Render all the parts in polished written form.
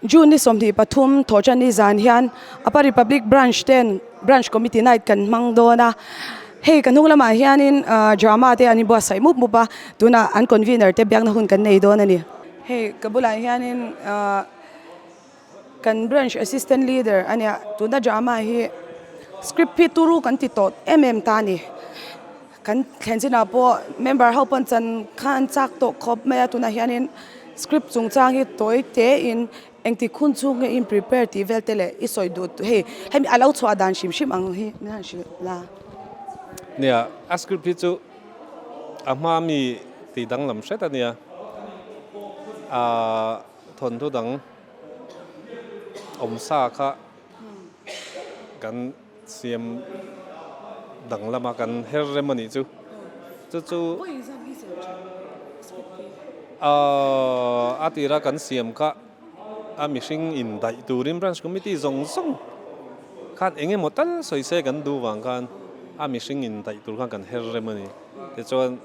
June ni 23 thawhṭan ni zan hian Upper Republic Branch ten Branch Committee Night kan hmang dawn a, hei ka hnung lamah hianin drama te an inbuatsaih mup mup a, tunah an convener te biakna hun kan nei dawn a ni. Hei ka bulah hianin kan Branch Assistant Leader a nia, tuna drama hi script hi turu kan ti tawh em em ta a ni. Kan thlen chinah pawh member ho pawn chan kha an chak tawh khawp mai a, tunah hianin script chungchang hi tawi tein engtik hun chhung nge in prepare tih vel te leh i sawi duh hei hemi a lo chhuah dan hrim hrim ang hi min han hrilh la. Nia, a script hi chu a hma mi tih danglam hret a nia, ah thawnthu dang awmsa kha kan. Siam dang lama kan her rem a nih chu. Chu chu a tira kan siam kha a mihring in daih turin branch committee zawng zawng khan eng emaw tal sawi se kan duh vang khan a mihring in daih tur khan kan her rem a ni. Tichuan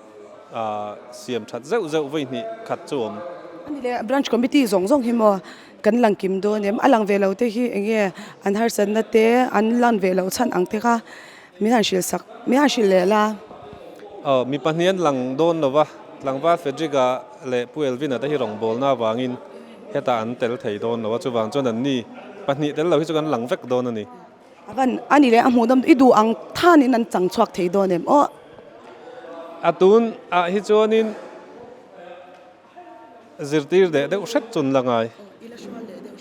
siam that zeuh zeuh vawi hnih khat chu awm. Ani leh branch committee zawng zawng hi maw Kan lang kim dawn em? A lang ve lo te hi eng nge an harsatna te an lan ve loh chhan ang te kha min han hrilh sak, min han hrilh leh la. Aw, mi pahnih an lang dawn lo va, tlangval Frederick-a leh Pu Elvin-a te hi rawngbawlna avangin hetah an tel thei dawn lo a, chuvang chuan an ni pahnih tel lo hi chu kan lang vek dawn a ni. A van, a ni leh a hmuh dawm, i duh ang thanin an chang chhuak thei dawn em? Aw. A tun ah hi chuanin. Zirtir deh deuh hret chun la ngai.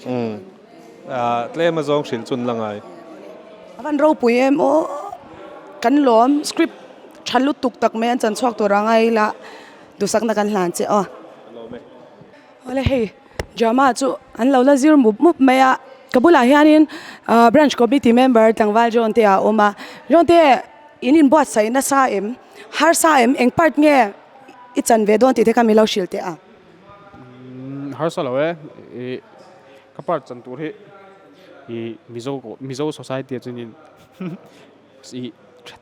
Umm tlem a zawng hrilh chun la ngai. A van ropui em aw kan lawm script tha lutuk tak mai an chan chhuak tur a ngai ila duhsakna kan hlan che aw. Awle hei drama chu an lo la zir mup mup mai a ka bulah hianin branch committee member tlangval John te a awm a John te in inbuatsaih nasa em harsa em eng part nge I chan ve dawn tih te kha min lo hrilh teh a. Harsa lo e, i ka part chan tur hi i Mizo Mizo society ah chuan i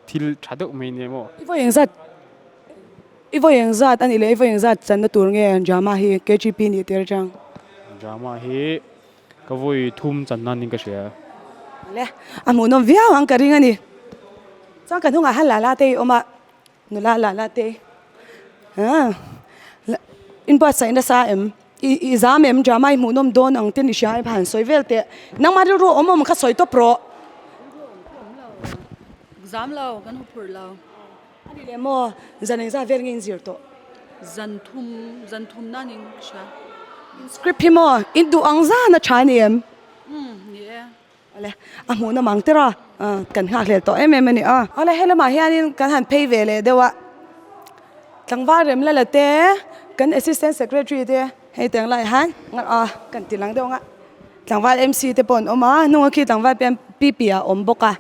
thil tha deuh mai nia maw. I vawi engzat i vawi engzat a nih leh i vawi engzat channa tur nge drama hi KGP nih tir atang? Drama hi ka vawi thum chan nan in ka hria. Le a hmuhnawm viau ang ka ring a ni. Chuan ka hnungah han la la te i awm a. Nula la la te ah inbuatsaih nasa em i i zam em drama i hmuhnawm dawn ang te ni hria em han sawi vel teh nangmah rilru awm awm kha sawi tawp rawh. Zam lo kan hu phurh lo. A ni leh maw zan engzat vel nge in zir tawh? Zan thum zan thum nan in hria. In script hi maw in duh ang zan a tha a ni em? Umm ni e. Awle, a hmuh na mang tir a, kan nghakhlel tawh em em a ni a. Awle, he lamah hianin kan han phei ve leh deuh a, tlangval Remlala te, kan Assistant Secretary te hei teng laiah hian a kan ti lang deuh ang a, tlangval MC te pawh an awm a, hnunga khi tlangval pian pi a awm bawk a.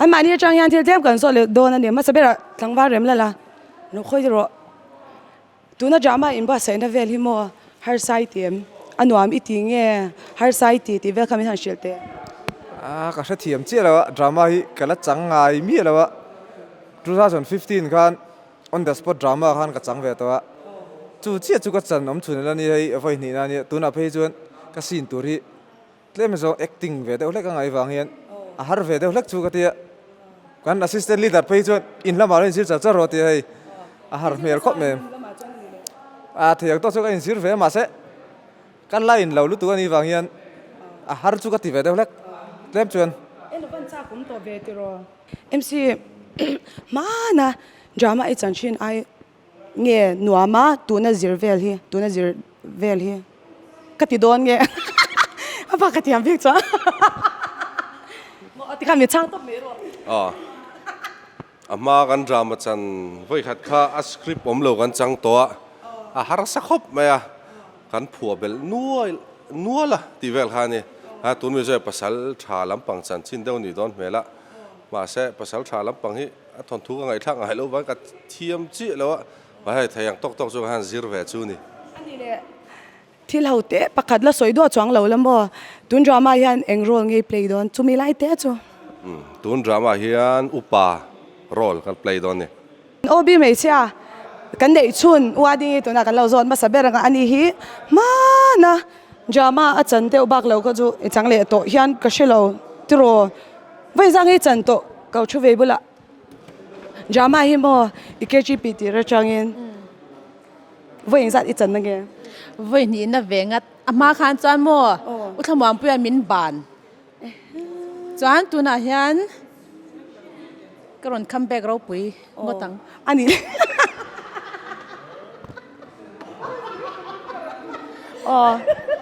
Anmahni atang hian thil tlem kan zawh leh dawn a ni, hmasa berah tlangval Remlala lo khawi rawh. Tuna drama inbuatsaihna vel hi maw harsa i ti em? A nuam i ti nge harsa i ti tih vel kha min han hrilh teh. A ka hrethiam chiah lo a, drama hi ka la chang ngai miah lo a, 2015 khan on the spot drama khan ka chang ve tawh a, chu chiah chu ka chan awm chhun ila ni hei vawi hnih na ania, tunah phei chuan ka scene tur hi Tlem zawng acting ve deuh hlek a ngaih vang hian a har ve deuh hlek chu ka tia. Kan assistant leader phei chuan in lamah lo inzir char char rawh tia hei a har hmel khawp mai. A thei ang tawk chu ka inzir ve mahse ka line lo lutuk a nih vang hian a har chu ka ti ve deuh hlek tlem chuan. Eng van chak awm tawh ve tiraw? MC hmana drama i chan thin ai Nge nuam a tuna zir vel hi tuna zir vel hi ka ti dawn nge a bak ka thiam bik chuan maw tikhan min chhang tawp mai rawh. Aw a hma kan drama chan vawi khat kha a script awm lo kan chang tawh a a harsa khawp mai a kan phuah belh nual nual a tih vel kha a ni a tun mi zawh pasal tha lampang chanchin deuh a nih dawn hmel a mahse pasal tha lampang hi A thawnthu ka ngaihthlak ngai loh vang ka thiam chiah lo a, mahse hei thei ang tawk tawk chu ka han zir ve chu ni. A ni leh, thil ho teh pakhat la sawi duah chuang lo la maw? Tun drama hian eng role nge i play dawn? Chumi lai teh chu. Umm, tun drama hian upa role kan play dawn ni. OB hmeichhia kan neih chhun U Adingi tunah kan lo zawt hmasa ber ang a, ani hi hmana. Drama a chan deuh bak lo kha chu i chang leh tawh hian ka hre lo tiraw vawi zang hi chan tawh ka thu ve bulah drama hi maw i KGP tir atangin vawi engzat i chan na nge? Vawi hnihna ve ngat a hma khan chuan maw u Thlamuanpuia min ban chuan tunah hian ka rawn come back ropui ngawt ang. A ni Aw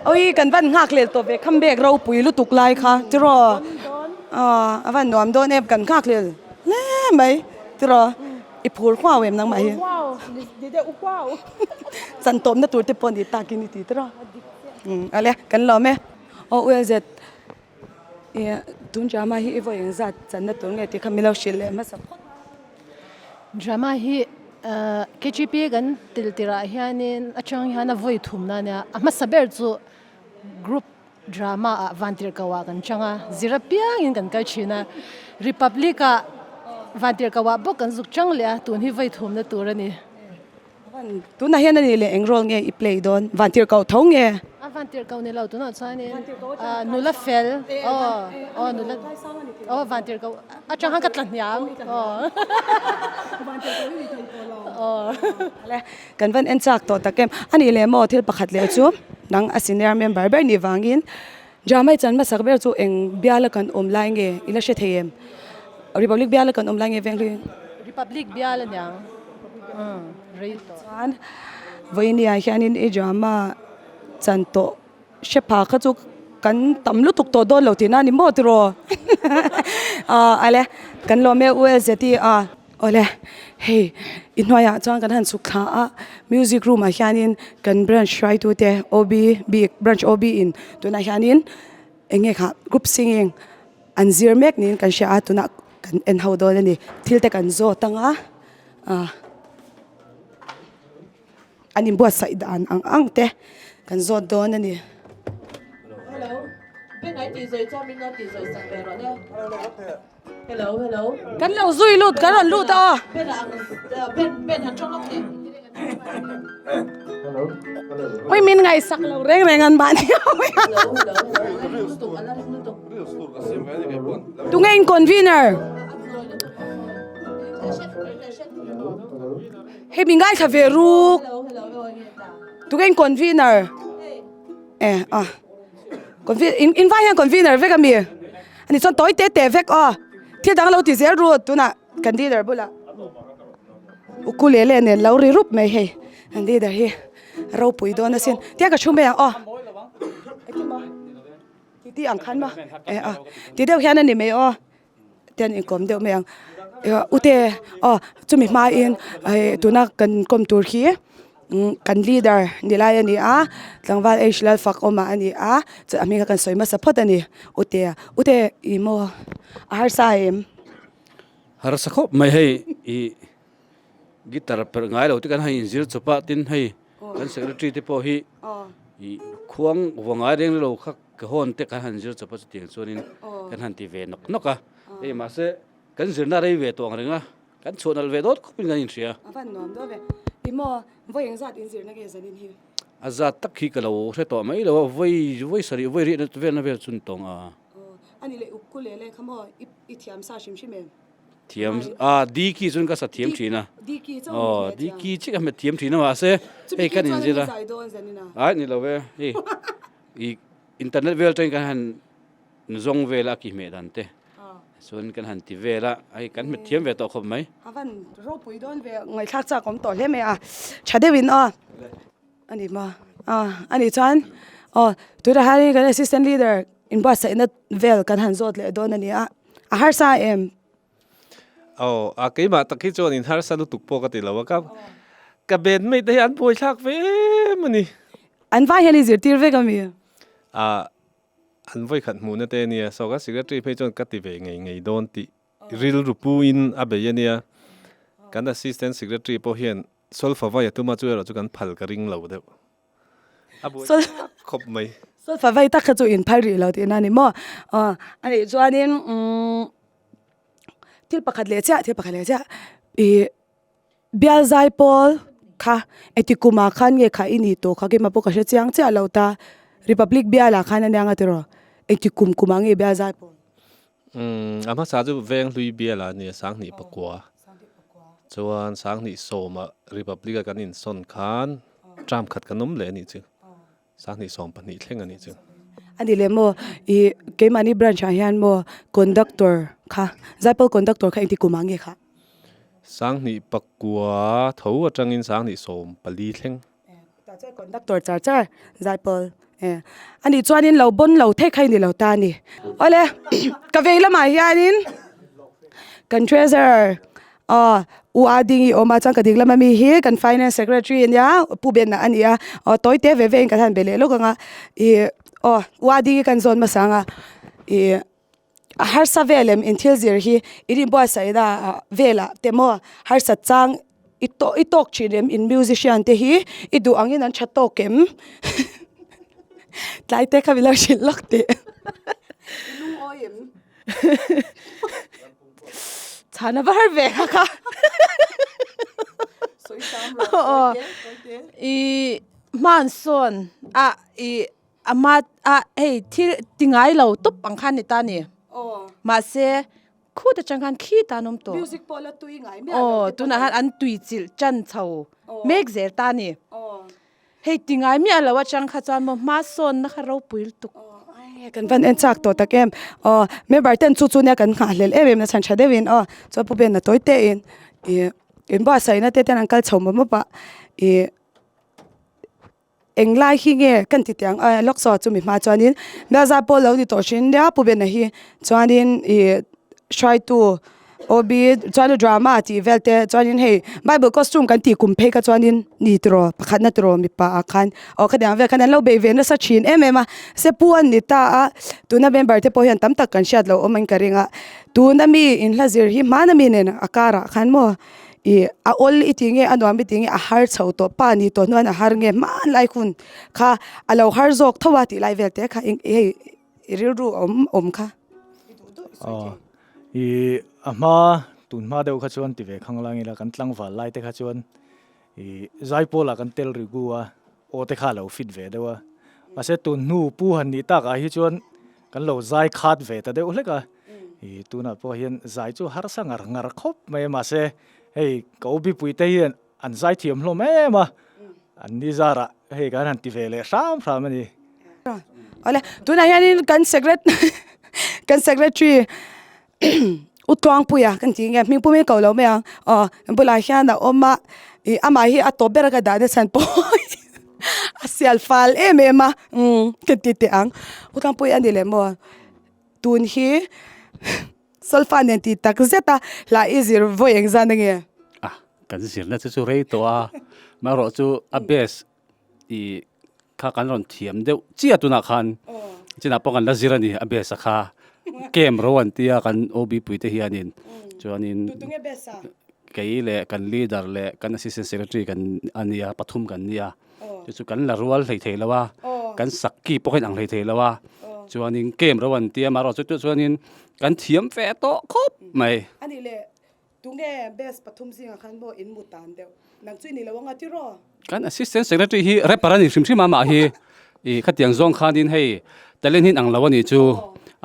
awi kan van nghak lel tawh ve come back ropui lutuk lai kha tiraw aw a van nuam dawn em kan nghak lel hle mai tiraw i phur huau em nangmah hi chan tawpna tur te pawh ni takin i ti tiraw ale kan lawm e aw ULZ Ih tun drama hi i vawi engzat channa tur nge tih kha min lo hrilh leh hmasa phawt. Drama hi KGP kan tel tirah hianin atang hian a vawi thumna ania a hmasa ber chu group drama ah Vantirhkoh ah kan chang a zir apiangin kan kal thin a Republic ah Vantirhkoh ah bawk kan zuk chang leh a tun hi vawi thumna tur a ni. Tunah hian a nih leh eng role nge i play dawn? Vantirhkoh tho nge? A vantirhkoh ni lo tunah chuanin nula fel aw aw nula aw vantirhkoh atang khan ka tla hniam aw aw. Kan van en chak tawh tak em? A nih leh maw thil pakhat leh chu nang a senior member ber nih vangin Drama i chan hmasak ber chu eng biala kan awm lai nge i la hre thei em? Republic biala kan awm lai nge Venghlui? Republic bial aniang umm rei tawh. Chuan vawinia hianin i drama chan tawh hre pha kha chu kan tam lutuk tawh dawn lo tihna a ni maw tiraw? Aw ale kan lawm e ULZT a. Awle, hei i hnuaiah chuan kan han chhuk thla a, music room ah hianin kan branch hruaitute OB bik branch OB in tunah hianin eng nge kha group singing an zir mek niin kan hria a tunah kan en ho dawn a ni thil te kan zawt ang a ah an inbuatsaih dan ang ang te kan zawt dawn a ni. Kan lo zui lut kan rawn lut a aw. Ui min ngaihsak lo reng reng an mahni ho mai a. Tunge in convener? Hei mi ngaithla ve ruk. Tunge in convener? Eh a. Conven in vai hian convener vek a mi? Ani chuan tawi te te vek aw. Thil dang lo ti zel ru tunah kan leader bulah ukulele nen lo ri rup mai hei kan leader hi ropui dawn asin tia ka thu mai ang aw. Ti ti ang khan maw eh a ti deuh hian a ni mai aw. Te an inkawm deuh mai ang ute aw chumi hmain hei tuna kan kawm tur hi kan leader ni lai a ni a tlangval H Lalfakawma a ni a chuan a hming kha kan sawi hmasa phawt a ni ute ute ih maw a harsa em? Harsa khawp mai hei ih guitar perh ngai lo te kan han inzir chawp a tin hei kan secretary te pawh hi ih khuang vua ngai reng lo kha Ka hawn te kan han zir chawp a chutiang chuanin kan han ti ve nawk nawk a, hei mahse kan zirna rei ve tawh ang reng a, kan chhuah nalh ve dawt khawpin kan inhria. A van nuam dawn ve. I maw vawi engzat inzirna nge zanin hi? A zat tak hi ka lo hre tawh mai lo a, vawi vawi sarih vawi riahna velna vel chu ni tawng a. Aw, ani leh ukulele kha maw i thiam sa hrim hrim em? Thiam a Diki chuan ka sa thiam thin a. Diki chauh a hmet thiam. Diki chiah ka hmet thiam thin a mahse hei kan inzir a. Ai ni lo ve hei. I internet vel atangin kan han zawng vel a ki hmeh dan te chuan kan han ti vel a hei kan hmet thiam ve tawh khawp mai. A van ropui dawn ve ngaihthlak chak awm tawh hle mai a tha deuhin aw a ni maw a a nih chuan aw tunah hian kan assistant leader inbuatsaihna vel kan han zawt leh dawn a ni a a harsa em. Aw, a keimah tak hi chuan in harsa lutuk pawh ka ti lo a, ka ka ben mai te hi an buaithlak ve em a ni. An vai hian i zirtir vek a mi? A, an vawikhat hmuhna te a nia, so ka secretary phei chuan ka ti ve ngei ngei dawn tih rilru pu in a bei a nia. Kan assistant secretary pawh hian solfa vai a tum a, chu erawh chu kan phal ka ring lo deuh. A buaithlak khawp mai. Solfa vai tak kha chu in phal rih lo tihna a ni maw? Aw, a nih chuanin umm thil pakhat leh chiah, thil pakhat leh chiah ih bial zai pawl kha engti kumah khan nge kha i nih tawh kha keimah pawh ka hre chiang chiah lo ta. Republic bialah khan a nia nga tiraw? Engti kum kum ah nge bial zai pawh? Umm a hmasa chu Venghlui bialah a nia 2009 chuan 2010 ah Republic a kan insawn khan term khat kan awm leh a nih chu 2012 thleng a nih chu. A ni leh maw ih keimahni branch ah hian maw conductor kha Zaipawl conductor kha engti kum ah nge kha? 2009 tho atangin 2014 thleng. Tah chuan conductor char char Zaipawl e ani chuanin lo bawn lo thei kha i ni lo ta a ni. Awle ka vei lamah hianin kan treasurer aw U A Ding i awm a chuan ka ding lama mi hi kan finance secretary a nia Pu Bena a ni a aw tawi te ve ve in kan han be leh lawk ang a ih aw U A Ding hi kan zawn hmasa ang a ih. A harsa vel em in thil zir hi i rin buatsaihna ah velah te maw harsa chang i tawh i tawk thin em in musician te hi i duh angin an tha tawk em tlai te kha min lo hrilh lawk teh i lungawi em chhan a va har ve kha kha i hmansawn a i. Ama a hei thil ti ngai lo tawp ang khan ni ta ni. Mahse khut atang khan khi ta an awm tawh. Music pawh la tui ngai miah lo. Aw tunah khan an tui chilh chan chho mek zel ta ni. Hei ti ngai miah lo atang kha chuan maw hma sawnna kha ropui lutuk. Kan van en chak tawh tak em. Aw member ten chu chu nia kan nghah hlel em em na chhan tha deuhin aw chuan Pu Bena tawi te in ih inbuatsaihna te ten an kal chho mawp mawp a ih. Englai hi nge kan ti tiang a lawk saw chumi hma chuanin Belza pawh lo ni tawh hrin nia Pu Bena hi chuanin ih hruaitu OB chuan drama tih vel te chuanin hei bible costume kan tih kum phei kha chuanin ni tiraw pakhatna tiraw mipa ah khan aw khatiang vel khan an lo beih ve nasa thin em em a se pu an ni ta a tuna member te pawh hian tam tak kan hriat loh awm in ka ring a tuna mi inhla zir hi hmana mi nen a karah khan maw. Ih a awl i tih nge a nuam i tih nge a har chho tawh pa ni tawh hnuan a har nge hmanlai hun kha a lo har zawk tho a tih lai vel te kha eng hei i rilru awm awm kha. Aw ih a hma tun hma deuh kha chuan ti ve khang lang ila kan tlangval lai te kha chuan ih zaipawl ah kan tel rigu a aw te kha a lo fit ve deuh a mahse tun hnu pu han nih tak ah hi chuan Kan lo zai khat ve ta deuh hlek a, i tunah pawh hian zai chu harsa ngar ngar khawp mai a, mahse hei ka u Bipuite hian an zai thiam hlawm em a, an ni zarah hei kan han ti ve leh hram hram a ni. Awle, tunah hianin kan secret kan secretary U Tluangpuia kan tih nge hming pum hi ko lo mai ang aw kan bulah hian a awm a ih amah hi a tawp ber a ka dah na chhan pawh a sial fal em em a umm ka ti teh ang U Tluangpuia a ni leh maw tun hi solfa nen tih tak zet a hla i zir vawi eng zan ange a kan zirna chu chu rei tawh a amaherawh chu a best Ih kha kan rawn thiam deuh chiah tunah khan chinah pawh kan la zir a ni a best a kha camp ro an tia kan OB pui te hianin chuanin kei leh kan leader leh kan assistant secretary kan a nia pathum kan nia chu chu kan la rual hlei thei lo a kan sak ki pawh kha inang hlei thei lo a chuanin camp ro an tia amaherawhchu chu chuanin kan thiam ve tawh khawp mai. Tunge best pathum zingah khan maw in mu tan deuh? Nang chu i ni lo anga tiraw? Kan assistant secretary hi rapper a ni hrim hrim a mah hi ih khatiang zawng khanin hei talent hi in ang lo a nih chu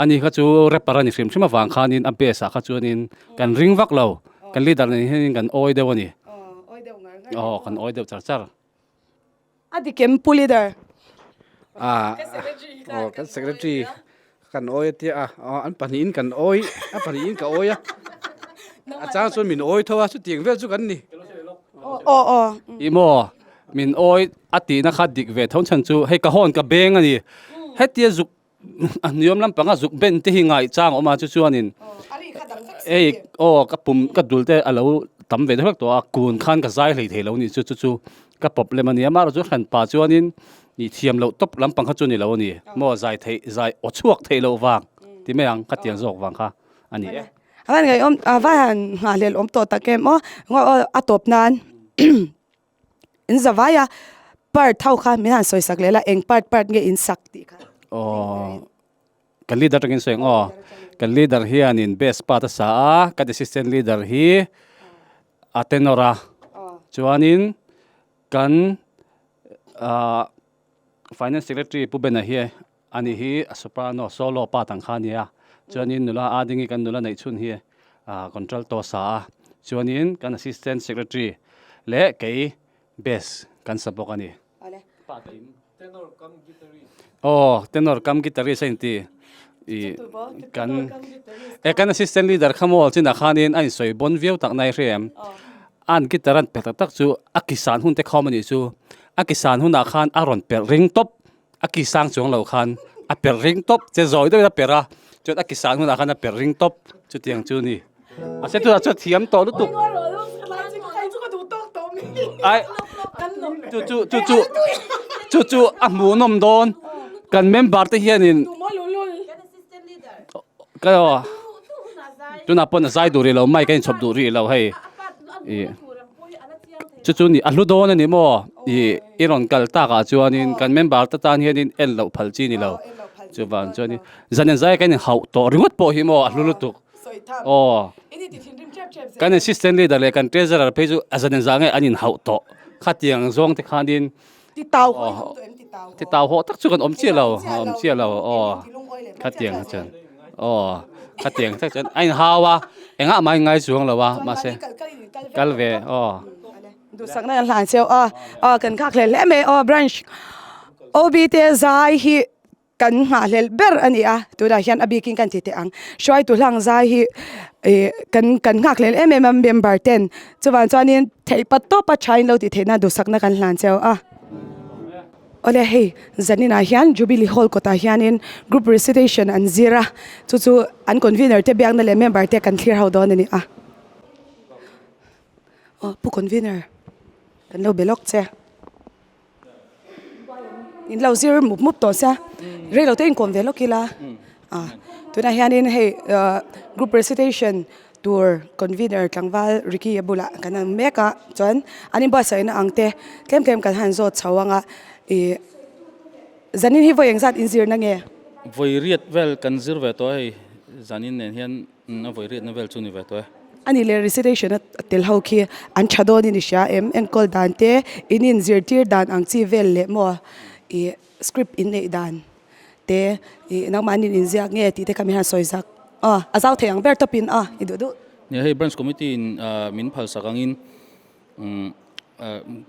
ani kha chu rapper a ni hrim hrim avang khanin a best ah kha chuanin kan ring vak lo kan leader nen hianin kan awi deuh a ni aw kan awi deuh char char. A dik em Pu Leader? Ah, aw kan secretary kan awi a tia a, aw an pahnihin kan awi, a pahnihin ka awi a, a chang chuan min awi tho a, chutiang vel chu kan ni. Aw aw. Ih maw, min awi a tihna kha dik ve tho chhan chu hei ka hawn ka beng a ni, hetia zuk A hnuiawm lampanga zuk ben te hi ngaih chang a awm a chu chuanin hei aw ka pum ka dul te a lo tam ve deuh hlek tawh a kun khan ka zai hlei thei lo ni chu chu chu ka problem a ni a amaherawhchu chu hran pa chuanin ih thiam loh tawp lampang kha chu ni lo a ni maw zai theih zai aw chhuak theih loh vang ti mai ang ka tiang zawk vang kha a ni e. A van ngaihawm a van han nghahhlelh awm tawh tak em aw a tawp nan. In zavai a part ho kha min han sawi sak leh la eng part part nge in sak tih kha. Aw kan leader atangin sawi ang aw kan leader hianin best part a sa a kan assistant leader hi a tenor a chuanin kan ah. Finance Secretary Pu Bena hi ani hi a soprano solo part ang kha a nia. Chuanin nula a ding hi kan nula neih chhun hi contralto sa a. Chuanin kan Assistant Secretary leh kei bass kan sa bawk a ni. Aw tenor kam guitarist a inti ih kan e kan assistant leader kha maw chinah khanin a insawi bawn viau tak nai hre em an guitar an perh tak tak chu a ki san hun te khawm a nih chu a ki san hunah khan a rawn perh ring tawp a ki sang chuang lo khan a perh ring tawp che zawi deuhin a perh a chuan a ki san hunah khan a perh ring tawp chutiang chu a ni. Mahse tunah chuan thiam tawh lutuk. Ai chu chu chu chu chu chu a hmuhnawm dawn kan member te hianin ka aw tunah pawn a zai duh rih lo mic a inchhawp duh rih lo hei ih chu chu ni a hlu dawn a ni maw ih i rawn kal takah chuanin kan member te tan hianin en loh phal chi a ni lo chuvang chuanin zan zai kan inhauh tawh ringawt pawh hi maw a hlu lutuk. Aw. Kan assistant leader leh kan treasurer phei chu a zan zah nge an inhauh tawh. Khatiang zawng te khanin Titau haw in awm tawh em titau haw? Titau haw tak chu kan awm chiah lo, awm chiah lo aw. Khatiang kha chuan aw khatiang tak chuan a inhau a, engah mah a inngai chuang lo a mahse kal ve aw. Duhsakna kan hlan cheu a, aw kan nghak hle hle mai aw branch OB te zai hi Kan nghahhlelh ber a ni a, tunah hian a bikin kan ti teh ang. Hruaitu hlang zai hi ih kan kan nghakhlelh em em a member ten chuvang chuanin theih pa tawpa tha in lo tih theihna duhsakna kan hlan cheu a. Awle hei zaninah hian Jubilee Hall kawtah hianin group recitation an zir a, chu chu an convener te biakna leh member te kan thlir ho dawn a ni a. Aw pu convener kan lo be lawk che. In lo zir mup mup tawh sia rei lo te inkawm ve lawk ila a tunah hianin hei group recitation tur convener tlangval Ricky a bulah kan awm mek a chuan an inbuatsaihna ang te tlem tlem kan han zawt chho ang a ih zanin hi vawi engzat inzirna nge? Vawi riat vel kan zir ve tawh a hei zanin nen hian. A vawi riatna vel chu ni ve tawh e. A nih leh recitation a tel ho khi an tha dawn in i hria em? Enkawl dan te, in inzirtir dan ang chi vel leh maw ih script in neih dan te ih nangmahni in inziak nge tih te kha min han sawi zak aw a zau thei ang ber tawpin aw i duh duh. Nia hei branch committee in min phalsak angin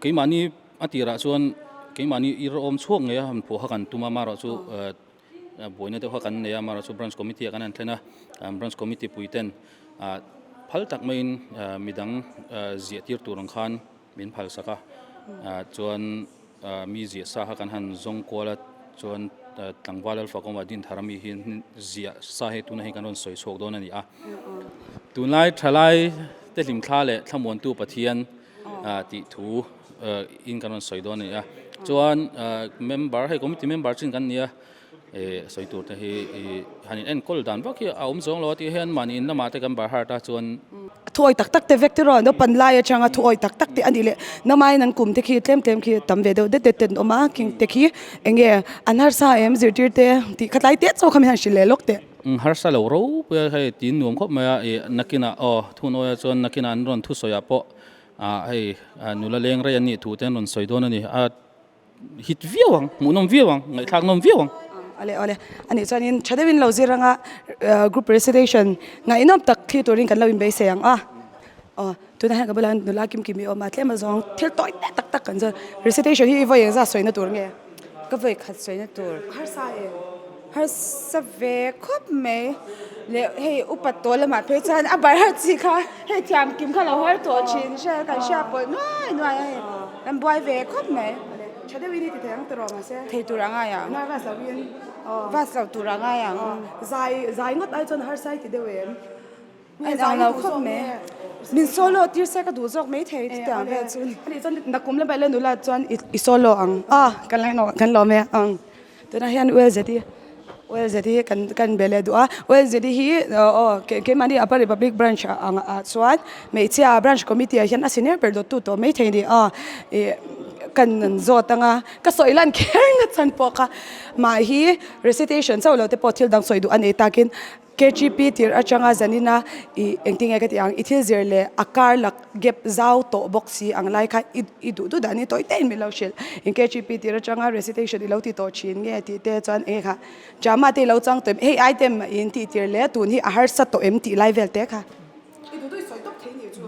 keimahni a tirah chuan keimahni ir awm chhuak ngei a han phuah kha kan tum a amaherawhchu Buaina deuh kha kan nei a, amaherawhchu branch committee ah kan han thlen a, branch committee pui ten phal tak maiin midang ziah tir tur ang khan min phal sak a, chuan mi ziah sa kha kan han zawng kual a, chuan tlangval Alfakawma Dinthar ami hi ziah sa hei tuna hei kan rawn sawi chhuak dawn a ni a. Tunlai thalai te hlimthla leh thlamuantu Pathian tih thu in kan rawn sawi dawn a ni a chuan member hei committee member chin kan ni a eh sawi tur te hi ih han in enkawl dan vak hi a awm zawng lo a tih hian mahni in lamah te kan bar heart a chuan Thuawi tak tak te vek te rawh naupan lai atanga thuawi tak tak te a nih leh namain an kum te khi tlem tlem khi tam ve deuh det det te an awm a khing te khi eng nge an harsa em zirtir te tih kha tlai te chauh kha min han hrilh leh lawk teh. Harsa lo ropui a hei tiin nuam khawp mai a ih nakinah aw thunawi ah chuan nakinah an rawn thusawi ah pawh ah hei nula leng rei an nih thu te an rawn sawi dawn a ni a hit viau ang hmuhnawm viau ang ngaihthlak nawm viau ang. Awle awle anih chuanin tha deuhin lo zir anga group recitation ngaihnawm tak thlir turin kan lo inbeisei ang a aw tunah hian ka bulah hian nula kim kim hi a awm a tlem azawng thil tawi te tak tak kan zawt recitation hi i vawi engzat sawina tur nge? Ka vawi khat sawina tur. Harsa e. Harsa ve khawp mai. Leh hei upat tawh lamah phei chuan a bar chi kha hei thiam kim kha lo har tawh thin hria kan hria pawlh nuai nuai a hei kan buai ve khawp mai. Tha deuhin i ti thei ang tiraw mahse. Thei tur a ngai ang. Ngai vas loin. Vas lo tur a ngai ang. Zai zai ngawt ai chuan harsa i ti deuh em? A inang lo khawp mai. Min solo tir se ka duh zawk mai thei chutiang vel chu. Ani chuan nakum lamah ila nula chuan i solo ang a kan la kan lawm e ang. Tunah hian ULZ hi ULZ hi kan kan be leh duh a ULZ hi aw keimahni Upper Republic branch ang ah chuan hmeichhia branch committee ah hian a senior ber dawttu tawh mai thei a ni a ih kan zawt anga ka sawi lan kher na chan pawh kha mah hi recitation chauh lo te pawh thil dang sawi duh a nei takin. KGP tir atanga zanina i engtinge ka tih ang i thil zir leh a kar lak gap zau tawh bawk si ang lai kha i i duh duh dan hi tawi te in min lo hrilh. In KGP tir atanga recitation i lo ti tawh thin nge tih te chuan enge kha drama te i lo chang tawh em hei item in tih tir leh tun hi a harsa tawh em tih lai vel te kha i duh duh i sawi tawp thei nih chu.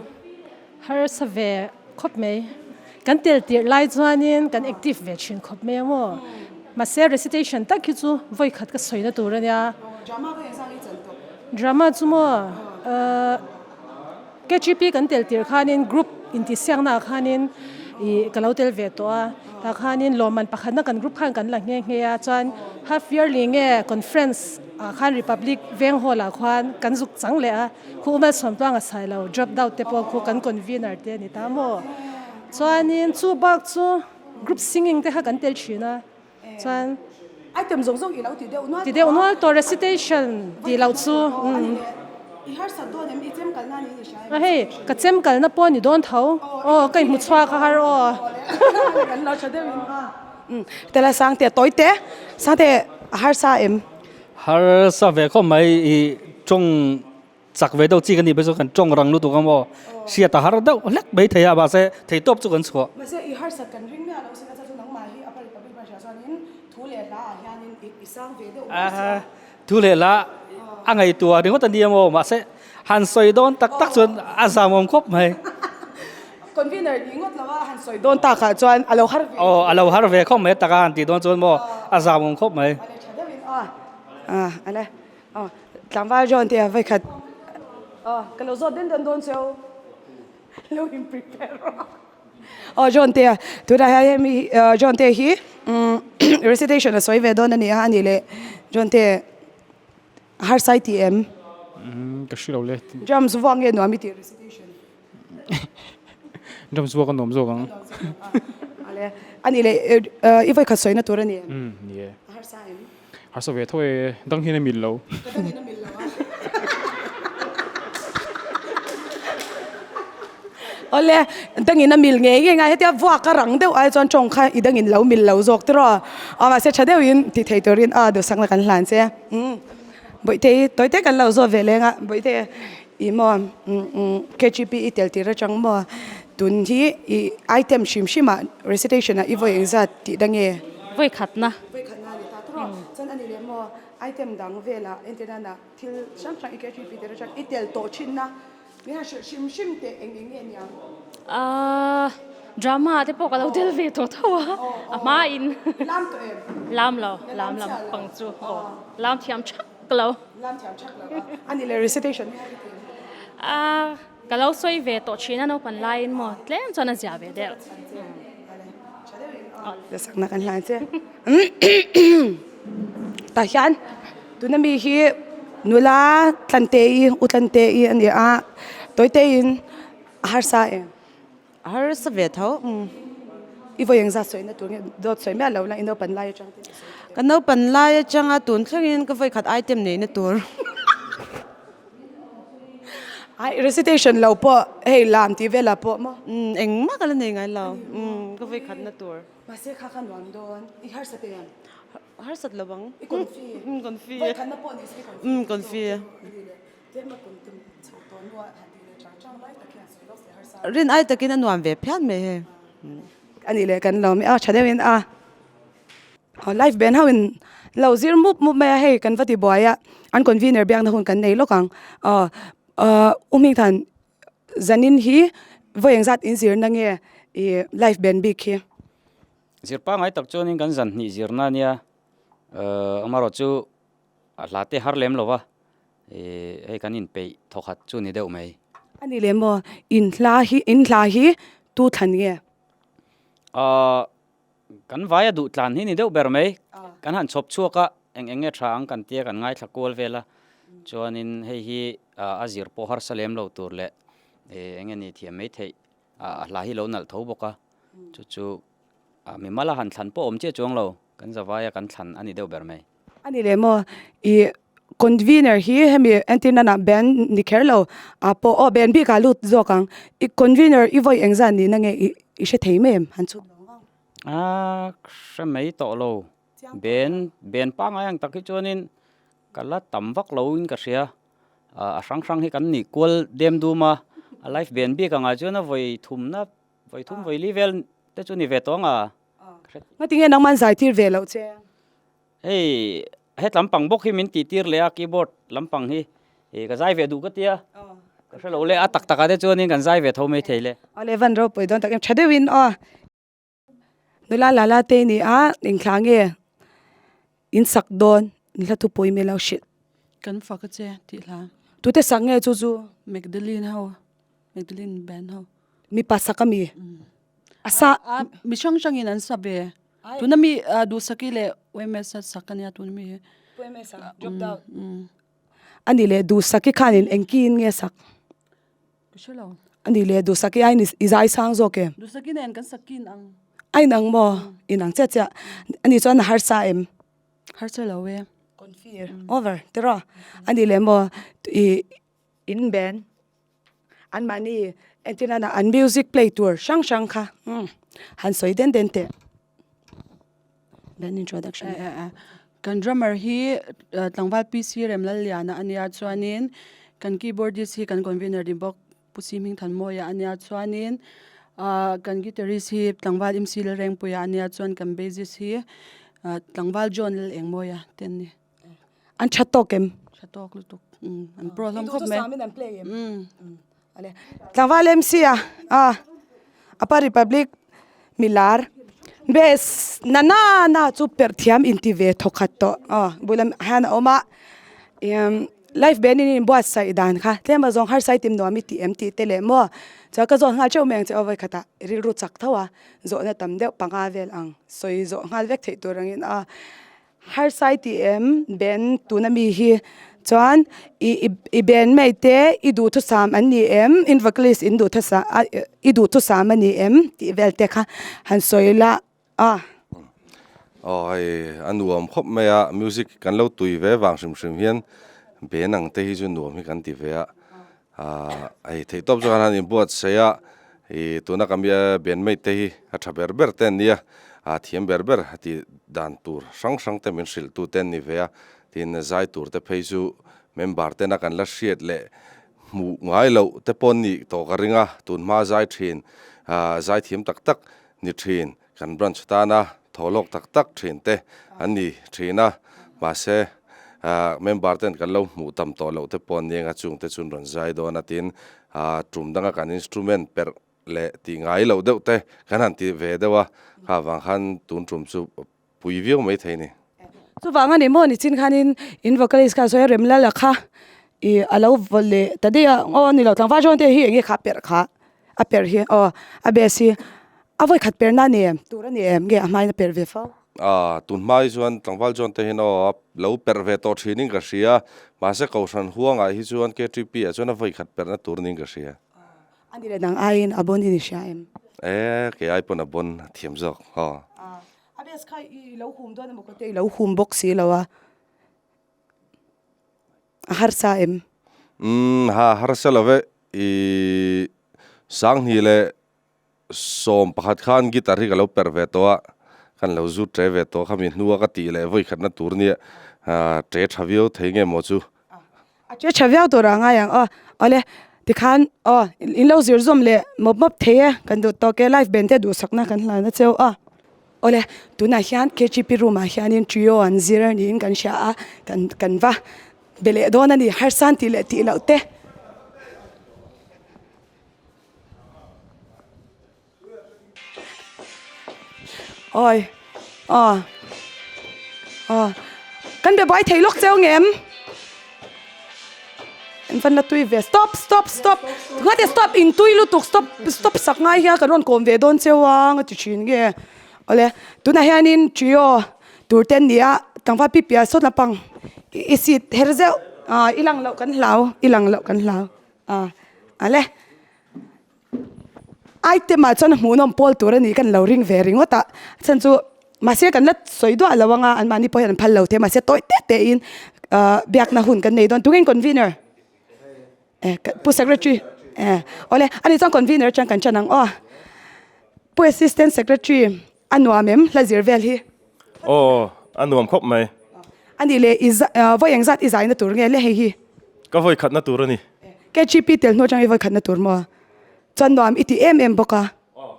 Harsa ve khawp mai. Kan tel tirh lai chuanin kan active ve thin khawp mai a maw. Mahse recitation tak hi chu vawi khat ka sawina tur a nia. Drama ka engzang i chan tawh? Drama chu maw KGP kan tel tirh khanin group intihsiakna ah khanin ih ka lo tel ve tawh a. Tah khanin lawmman pakhatna kan group khan kan la nghe nghe a. Chuan half yearly nge conference ah khan Republic Veng Hall ah khuan kan zuk chang leh a. Khu umal sawmtluang a sai lo, drop down te pawh khu kan convener te a ni ta maw? Chuanin chu bak chu group singing te kha kan tel thin a, chuan Item zawng zawng i lo ti deuh nual tawh a. Ti deuh nual tawh, recitation tih loh chu. I harsat dawn em? I chem kalna niin i hria em? A hei, ka chem kalna pawh a ni dawn tho. Aw, ka inhmu chhuak a har aw. Kan lo tha deuh in a. Tela Sangte, tawi te. Sangte, a harsa em? Harsa ve khawp mai i tawng chak ve deuh chi ka nih phei chuan kan tawng rang lutuk ang maw hriat a har deuh hlek mai thei a mahse thei tawp chu kan chhuah. Mahse i harsat kan ring miah lo sin a chuan chu nangmah hi a pari public branch ah chuanin thu leh hla ah hianin i sang ve deuh mai sia. Thu leh hla a ngaihtuah ringawt a nia maw mahse han sawi dawn tak tak chuan a zamawm khawp mai. Convener ni ngawt lo a han sawi dawn takah chuan a lo har ve. Aw a lo har ve khawp mai taka han tih dawn chuan maw a zamawm khawp mai. A le tha deuhin aw a a le aw tlangval John te a vawikhat aw ka lo zawt den dawn dawn cheu lo in prepare rawh aw John te a tunah hian hemi John te hi recitation a sawi ve dawn a ni a a nih leh John te harsa i ti em? Ka hre lo le. Drums vuak nge nuam i tih recitation? Drums vuak a nuam zawk ang. Ale, ani le i vawi khat sawina tur a ni em? Umm, ni e. A harsa em? Harsa ve tho e, dang hian a mil lo. Ka dang in a mil lo a. Awle, dang in a mil ngei ngei ngai, hetia vuak a rang deuh ai chuan tawng kha i dang in lo mil lo zawk tiraw. Aw mahse tha deuhin ti thei turin a duhsakna kan hlan che. Umm, Bawihte i tawite kan lo zawt ve leng a, Bawihte I maw KGP i tel tir atang maw tun hi i item hrim hrim ah recitation ah i vawi engzat tih da nge? Vawi khatna. Vawi khatna a ni ta tawh a, chuan a ni leh maw item dang velah entirna thil hrang hrang i KGP tir atang i tel tawh thinna min han hrilh hrim hrim teh eng eng nge niang? Ahh drama ah te pawh ka lo tel ve tawh tho a, a hma in. Lam tawh em? Lam lo, lam lam pang chu aw lam thiam thak. Ka lo. Lam thiam thak lo a. Ani leh recitation hi a ti. A ka lo sawi ve tawh thin a naupan laiin maw tlem chuan a zia ve deuh. Zasakna kan hlan che. Tah hian tuna mi hi nula Tlantei U Tlantei a ni a, Tawiteiin a harsa em? A harsa ve tho. I vawi engzat sawina tur nge dawt sawi miah lo la i naupan lai atang te. Ka naupan lai atanga tun thlengin ka vawi khat item neihna tur. Ai recitation lo pawh hei lam tih velah pawh maw? Umm engmah ka la nei ngai lo. Umm ka vawi khatna tur. Mahse kha kha nuam dawn. I harsat em? Harsat lo ang. I confi. Umm confi. Vawi khatna pawh ni se i confi. Umm confi. Rin ai takin a nuam ve phian mai hei. A nih leh kan lo mi a tha deuhin a live band ho in lo zir mup mup mai a hei kan va ti buai a an convener biakna hun kan nei lawk ang aw u Hmingthan zanin hi vawi engzat in zirna nge ih live band bik hi. Zir pangngai tak chuanin kan zan hnih zirna ania amaherawh chu A hla te har lem lo va, hei kan inpeih thawkhat chu ni deuh mai. A ni leh maw? In hla hi, in hla hi tu thlan nge? Ahh, kan vaia duh tlan hi ni deuh ber mai. Kan han chhawp chhuak a, eng eng nge tha ang kan tia kan ngaithla kual vel a. Chuanin hei hi a zir pawh harsa lem lo tur leh eng nge ni thiam mai theih a hla hi lo nalh tho bawk a. Chu chu mimal a han thlan pawh awm chiah chuang lo, kan zavaia kan thlan a ni deuh ber mai. A ni leh maw? I convener hi hemi entir nana band ni kher lo ah pawh aw band bik ah lut zawk ang. I convener i vawi engzat nihna nge i i hre thei mai em? Han chhut lo vang. A hre mai tawh lo. Band band pangngai ang tak hi chuanin. Ka la tam vak lo in ka hria. A hrang hrang hi kan nih kual dem dum a, a live ben bik angah chuan a vawi thumna, vawi thum vawi li vel te chu ni ve tawh ang a. Ngatinge nangman zai tir ve loh che? Hei het lampang bawk hi min tih tir leh a keyboard lampang hi ih ka zai ve duh ka tia ka hre lo le a tak tak ah te chuanin kan zai ve tho mai thei le. Awle van ropui dawn tak em tha deuhin aw nula lala te ni a engthla nge in sak dawn in hla thupui mi lo hrilh. Kan fak a che tih hla. Tute sak nge chu chu? Magdalene ho Magdalene band ho. Mipa sak ami? A sa. Mi hrang hrangin an sa ve. Tuna mi Duhsaki leh UMS a sak ania tuna mi hi. UMS a dropped out. Ani leh Duhsaki khanin eng kiin nge sak? Ka hre lo. Ani leh Duhsaki aiin i zai sang zawk em? Duhsaki nen kan sak kin ang. A inang maw? Inang chiah chiah. Ani chuan a harsa em? Harsa lo e. Confir over tiraw? Ani leh maw i in ben? Anmahni entir nana an music play tur hrang hrang kha umm han sawi den den teh. Band introduction. Eh eh eh kan drummer hi tlangval PC Remlalliana a nia chuanin kan keyboardist hi kan convener ni bawk Pu Si Hmingthanmawia a nia chuanin ah kan guitarist hi tlangval MC Lalrengpuia a nia chuan kan bassist hi tlangval John Lalengmawia te an ni. An tha tawk em? Tha tawk lutuk. Um an pro hlawm khawp mai. Duhthusam in an play em? Um. Ale. Tlangval MC a a Apa Republic milar bes na na na chu perh thiam inti ve thawkhat tawh aw bulah hian a awm a imm live band in inbuatsaih dan kha tlem a zawng harsa i tim nuam i tih em tih te leh maw chuan ka zawt nghal theuh mai ang che aw vawikhatah rilru chak tho a zawhna tam deuh panga vel ang sawi zawh nghal vek theih tur angin a. Harsai tih em ben tuna mi hi chuan i i ben mai te i duhthusam an ni em in vocalist in duhthusam a i duhthusam a ni em tih vel te kha han sawi la a. Aw hei a nuam khawp mai a music kan lo tui ve vang hrim hrim hian ben ang te hi chu nuam hi kan ti ve a Ahh hei theih tawp chuan han inbuatsaih a, ih tuna ka mi ben mai te hi a tha ber ber te an nia, ah thiam ber ber a tih dan tur hrang hrang te min hrilh tu te an ni ve a, tin zai tur te phei chu member tena kan la hriat leh hmuh ngai loh te pawh an nih tawh ka ring a, tun hma zai thin ah zai thiam tak tak ni thin. Kan branch tana thaw lawk tak tak thin te an ni thin a, mahse member ten kan lo hmuh tam tawh loh te pawh an ni anga chung te chuan rawn zai dawn a tin tum danga kan instrument perh leh tih ngai loh deuh te kan han ti ve deuh a, kha vang khan tun tum chu pui viau mai thei a ni. Chuvang a ni maw nichin khanin in vocalist kha sawi a Remlala kha ih a lo vaw leh ta daih a, aw ni lo tlangval John te hi eng nge kha a perh kha a perh hi aw a bass hi a vawi khat perh na a ni em tur a ni em nge a hmain a perh ve fo. A tun hma hi chuan tlangval John te hian aw a lo perh ve tawh thinin ka hria mahse Kohhran huangah hi chuan KTP ah chuan a vawi khat perhna tur niin ka hria. A ni leh dang aiin a bon in i hria em? E kei ai pawn a bon a thiam zawk aw. A bes kha i lo hum dawn emaw ka tia i lo hum bawk si lo a, a harsa em? Umm ha harsa lo ve, i Sanghnih leh 11 khan guitar hi ka lo perh ve tawh a, kan lo zut ṭe ve tawh khami hnua ka tih leh vawikhatna tur nia ṭe ṭha viau thei nge maw chu. A che tha viau tur ah ngai ang aw. Awle tikhan aw in lo zir zawm leh mawp mawp thei e kan duh tawk e live band te duhsakna kan hlan a cheu a. Awle tunah hian KGP room ah hianin trio an zir niin kan hria a kan kan va be leh dawn a ni harsan tih leh tih loh te. Awi aw aw kan be buai thei lawk cheu ngem an van la tui ve stop stop stop ngate stop in tui lutuk stop stop sak ngai hian kan rawn kawm ve dawn cheu a nga ti thin nge awle tunah hianin trio tur te an ni a tlangval pi piah sawt lampang i seat her zeuh ah i lang loh kan hlau i lang loh kan hlau ah awle. Item ah chuan hmuhnawm pawl tur a nih kan lo ring ve ringawt a, a chhan chu mahse kan la sawi duah lo anga anmahni pawh hian an phal lo thei mahse tawi te te in ah biakna hun kan nei dawn tunge in convener eh pu secretary eh awle ani chuan convener atang kan ṭan ang aw pu assistant secretary a nuam em hla zir vel hi. Aw a nuam khawp mai. A nih leh i vawi engzat i zaina tur nge le hei hi? Ka vawi khatna tur a ni. KGP tel hnu atang i vawi khatna tur maw? Chuan nuam i ti em em bawk a.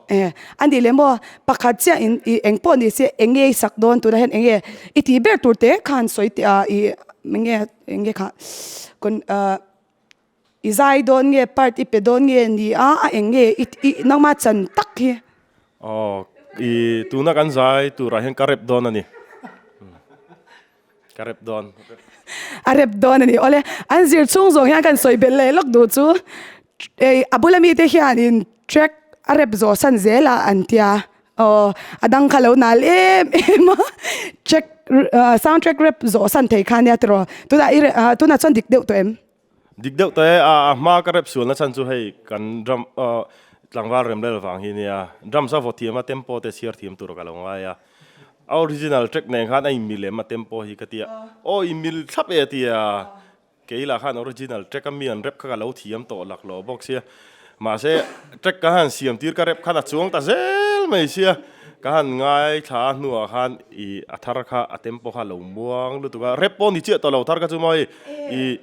E, a nih leh maw pakhat chiah in i eng pawh ni se eng nge i sak dawn tunah hian eng nge i tih ber tur te khan sawi teh a i eng nge eng nge kha kawn I zai dawn nge part i pe dawn nge ni a, a eng nge i i nangma chan tak hi? Aw, i tuna kan zai turah hian ka rep dawn a ni. Ka rep dawn. A rep dawn a ni. Awle, an zir chhung zawng hian kan sawi belh leh lawk duh chu ei a bula mite hianin track a rep zawh san zel a an tia. Aw, a dang kha lo nal em em a, track sound track rep zawh san thei kha nia tiraw. Tunah i tunah chuan dik deuh tawh em? Dik deuh tawh e, a hma ka rep sualna chhan chu hei kan drum tlangval rem lel vang hi nia, drums a vaw thiam a tempo te chhiar thiam tur ka lo ngai a, a original track nen khan a inmil em a tempo hi ka tia, aw inmil thlap e a tia, kei lah khan original track a mi an rep kha ka lo thiam tawh laklawh bawk sia, mahse track ka han siam tir ka rep khan a chuang ta zel mai sia, ka han ngaithla a hnuah khan ih a thar kha a tempo kha a lo muang lutuk a, rep pawh ni chiah tawh lo thar kha chu maw hei ih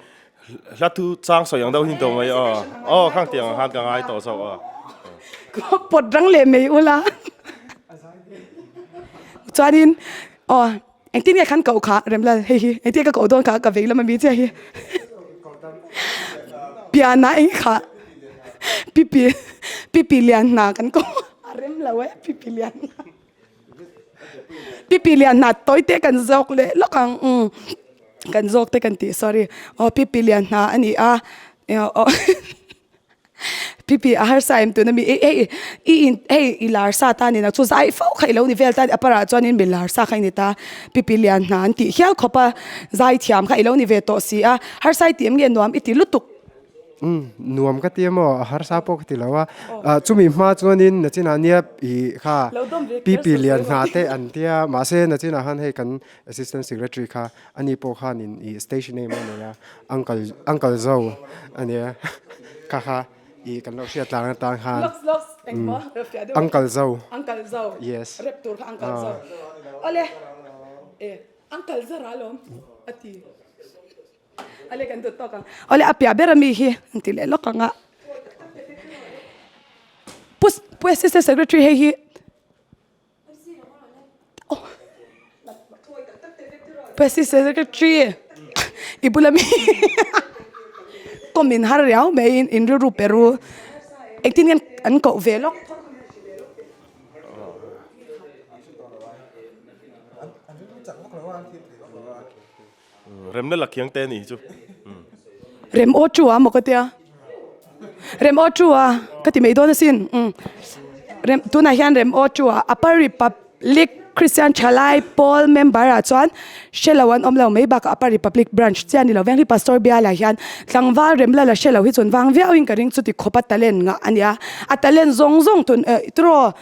Hla thu chang sawi ang deuh hi to mai aw. Aw khang tiang ang khan ka ngai tawh zawk aw. Pawt rang leh mai ula. Chuanin aw engtin nge khan koh kha Remlal hei hi engtin nge ka koh dawn kha ka vei lam ami chiah hi. Piana eng kha pipi pipi lian hna kan koh a rem lo e pipi lian hna. Pipi lian hna tawi te kan zawk leh lawk ang umm kan zawk te kan tih sorry aw pipi lian hna a ni a aw pipi a harsa em tuna mi hei i in hei i lar sa ta ni na chu zai fo kha i lo ni vel ta a parah chuanin mi lar sa kha i ni ta pipi lian hna an tih hial khawp a zai thiam kha i lo ni ve tawh si a harsa i tih em nge nuam i ti lutuk. Umm nuam ka ti emaw a harsa pawh ka ti lo a, chumi hma chuanin nachinah nia ih kha pipi lian hna te an tia mahse nachinah khan hei kan assistant secretary kha ani pawh khanin ih stage name a nei a uncle uncle zo a nia kha kha ih kan lo hriat tlang atang khan uncle zo yes Ale kan dawt tawk ang. Awle a piah ber ami hi an ti leh lawk ang a. Pu Pu Assistant Secretary hei hi Pu Assistant Secretary i bula mi kawm in har riau mai in in rilru pe ru engtin nge an koh ve lawk. Remna la khiang te a nih hi chu. Rem aw chu a maw ka tia. Rem aw chu a ka ti mai dawn asin. Rem tunah hian rem aw chu a Upper Republic Christian Thalai Pawl member ah chuan hre lo an awm lo mai bakah Upper Republic branch chiah a ni lo veng hi Pastor Biala hian tlangval rem la la hre lo hi chun vang viau in ka ring chuti khawpa talent ngah a nia. A talent zawng zawng tun tiraw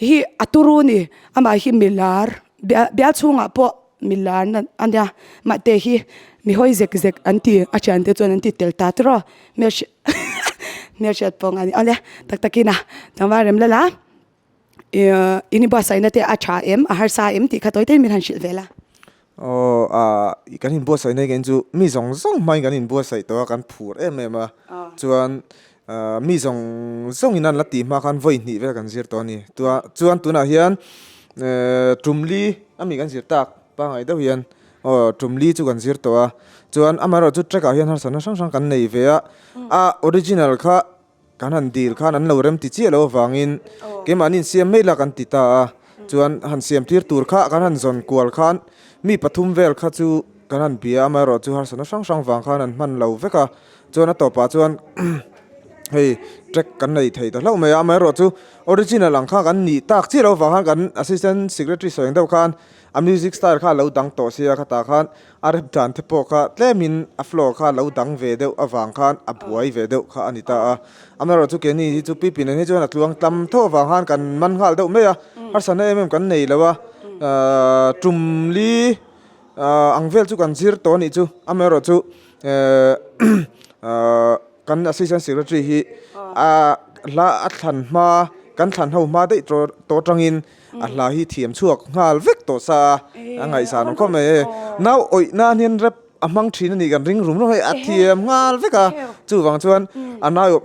hi a turu ni amah hi milar bial chhungah pawh Mi lar na a nia mahte hi mi hawi zek zek an ti a thian te chuan an ti tel ta tiraw hmelhriat pawh a ni awle tak takin a tlangval rem lal a ihh in inbuatsaihna te a tha em a harsa em tih kha tawi tawiin min han hrilh vel a. Aw ah kan inbuatsaihna hi kan chu mi zawng zawng hmain kan inbuatsaih tawh a kan phur em em a chuan ah mi zawng zawngin an la tih hma khan vawi hnih vel kan zir tawh a ni chuan tunah hian ehh tumli ami kan zir tak pangngai deuh hian aw tumli chu kan zir tawh a chuan amaherawh chu track ah hian harsatna hrang hrang kan nei ve a a original kha kan han dil khan an lo rem ti chiah loh avangin keimahni insiam mai la kan ti ta a chuan han siam tir tur kha kan han zawn kual khan mi pathum vel kha chu kan han bia a amaherawh chu harsatna hrang hrang vang khan an hman lo vek a chuan a tawpah chuan hei track kan nei thei ta hlauh mai a amaherawh chu original ang kha kan nih tak chiah loh avang khan kan assistant secretary sawi ang deuh khan a music style kha a lo dang tawh sia khatah khan a rep dan te pawh kha tlemin a flow kha a lo dang ve deuh avang khan a buai ve deuh kha a ni ta a amaherawh chu keini hi chu pipi nen hi chuan a tluang tlam tho avang khan kan man nghal deuh mai a harsatna em em kan nei lo a ahh tum li ahh ang vel chu kan zir tawh a nih chu amaherawh chu ehh kan assistant secretary hi a hla a thlan hma. kan thlan ho hma daih tawh atangin a hla hi thiam chhuak nghal vek tawh sa a, a ngaihsan awm khawp mai e. Nau awih nan hian rap a hmang thin a nih kan ring rum rum hei a thiam nghal vek a, chuvang chuan a nau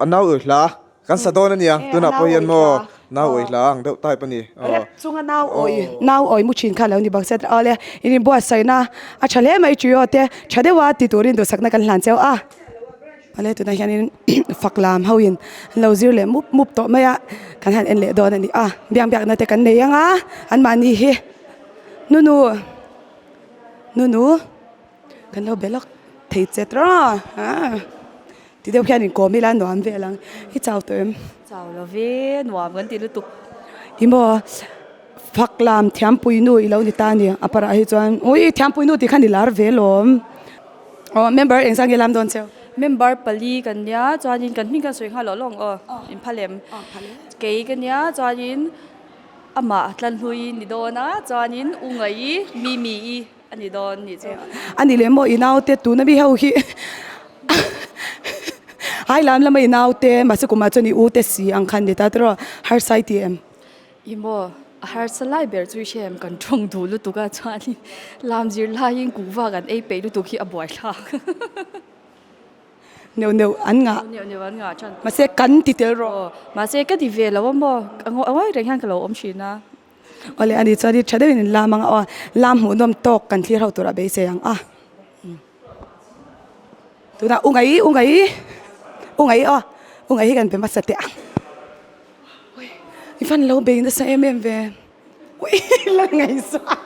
a nau awih hla Kan sa dawn a nia, tunah pawh hian maw nau awih hla ang deuh type a ni. Rep chunga nau awih, nau awih mu thin kha lo ni bawk se aw le, in inbuatsaihna a tha hle mai trio te tha deuha ti turin duhsakna kan hlan cheu a. Awle tunah hianin fak lam ho in an lo zir leh mup mup tawh mai a, kan han en leh dawn a ni a, biang biakna te kan nei ang a, anmahni hi nunu nunu kan lo be lawk thei che tawh a. Ti deuh hian inkawm ila nuam vel ang. I chau tawh em? Chau lo ve, nuam kan ti lutuk. I maw fak lam thiampui nu i lo ni ta a ni. A parah hi chuan ui thiampui nu tih khan i lar ve lawm. Aw member eng zan nge lam dawn cheu? Member pali kan nia chuanin kan hming kan sawi nghal lawh lawng aw in phal em? Kei ka nia chuanin amah Tlanhlui ni dawn a chuanin U Ngaii Mimi-i A ni dawn nih chu. A ni leh maw i naute tuna mi ho hi hai lam lama i naute mahse kumah chuan i u te si ang khan ni ta tiraw harsa i ti em? I maw a harsa lai ber chu i hre em kan tawng duh lutuk a chuanin lam zir laiin kuhva kan ei peih lutuk hi a buaithlak. Neuh neuh an ngah. Neuh neuh an ngah than. Mahse kan ti tel rawh. Aw mahse ka ti ve lo a maw a ngawi reng hian ka lo awm thin a. Awle ani chuan i tha deuhin in lam ang a aw lam hmuhnawm tawk kan thlir ho turah beisei ang a tunah u ngaih u ngaih u ngaih aw u ngaih hi kan be hmasa teh ang ui i van lo bei nasa em em ve ui la ngaihzah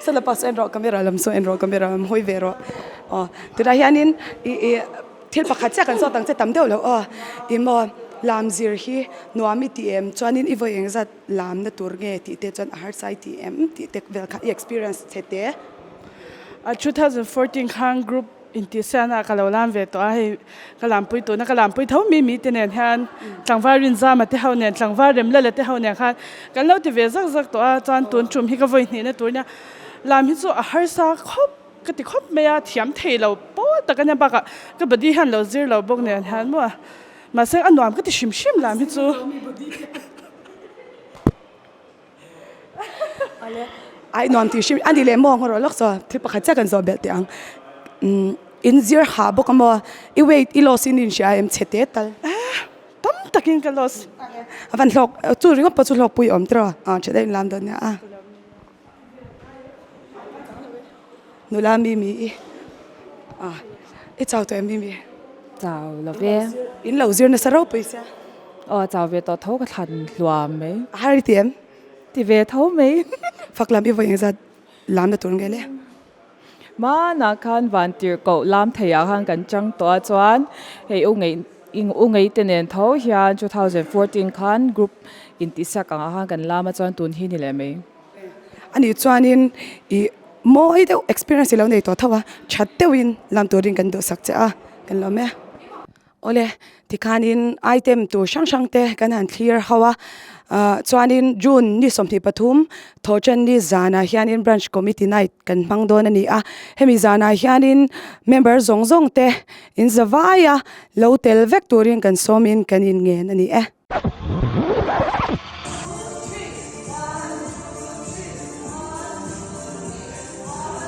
saw lapa saw en rawh camera lam saw en rawh camera lam hawi ve rawh aw tunah hianin ih ih thil pakhat chiah kan zawt ang che tam deuh lo aw ih maw lam zir hi nuam i ti em chuanin i vawi engzat lamna tur nge tih te chuan a harsa i ti em tih te vel kha i experience chhe te. A 2014 khan group intihsiahna ka lo lam ve tawh a, hei ka lampui tuna ka lampui tho mi mi te nen hian tlangval Rinzama te ho nen tlangval Remlala te ho nen khan kan lo ti ve zak zak tawh a, chuan tun tum hi ka vawi hnihna tur nia lam hi chu a harsa khawp ka ti khawp mai a, thiam thei lo pawl tak a nia bakah ka body hian lo zir lo bawk nen hian maw mahse a nuam ka ti hrim hrim lam hi chu. Ai nuam tih hrim a ni leh maw ngawrh lawk saw thil pakhat chiah kan zawh belh teh ang umm in zir hah bawk a maw i weight i loss in inhria em chhe te tal tam takin ka loss a van hlawk chu ringawt pawh chu hlawk pui awm tiraw ah tha deuhin lam dawn nia a. Nula Mimi i ah i chau tawh em Mimi? Chau lo ve. In lo zir nasa ropui sia. Aw chau ve tawh tho ka thlan hluam mai. A har i ti em? Ti ve tho mai. Fak lam i vawi engzat lam na tur nge le? Hmanah khan van tirhkoh lam theiah khan kan chang tawh a chuan hei u ngei u ngei te nen tho hian 2014 khan group intihsiak angah khan kan lam a chuan tun hi ni leh mai. A nih chuanin ih mawi deuh experience i lo nei tawh tho a, that deuhin lam turin kan duhsak che a, kan lawm e. Awle, tikhanin item tur hrang hrang te kan han thlir ho a, ah chuanin June ni 23 thawhṭan ni zanah hianin branch committee night kan hmang dawn a ni a, hemi zanah hianin member zawng zawng te in za vai a, lo tel vek turin kan sawmin kan inngen a ni e.